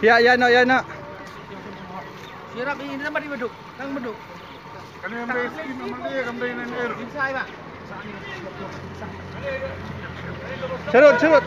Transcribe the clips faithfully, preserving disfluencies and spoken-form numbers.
Ïa, ïa, no, ïa, no. Sirap ini tempat di beduk. Tang beduk. Kane em dei skim em dei, em dei nen er. Sirut, sirut.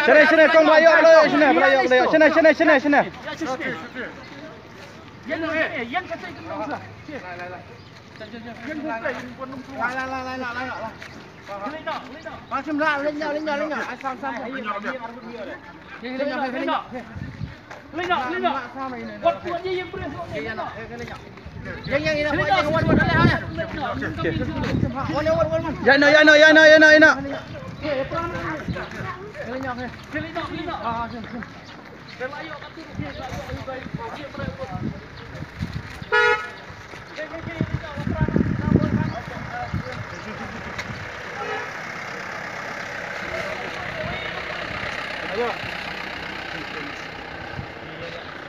Shane, shane, kong, ba ïoh, ba ïoh, shane, ba ïoh, ba ïoh, shane, shane, shane, shane. Ïa, no, ïa, no, ïa, no, ïa, no, ïa, no.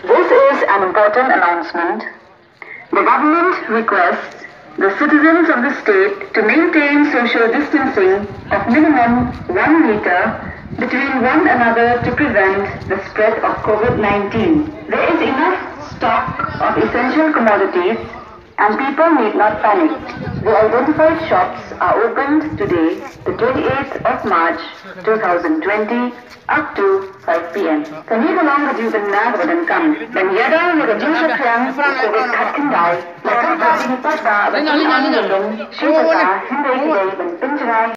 This is an important announcement. The government requests the citizens of the state to maintain social distancing of minimum one meter between one another to prevent the spread of COVID nineteen. There is enough stock of essential commodities and people need not panic. The identified shops are opened today, the twenty-eighth of March two thousand twenty, up to five P M. Kane ka long ka jingpynbna kaba donkam ban ïada ïa ka jingsheptieng u COVID khatkhyndai. La kyrpad ïa ki paidbah ban im ïa ki lum shi jaka hynrei ki dei ban pynshai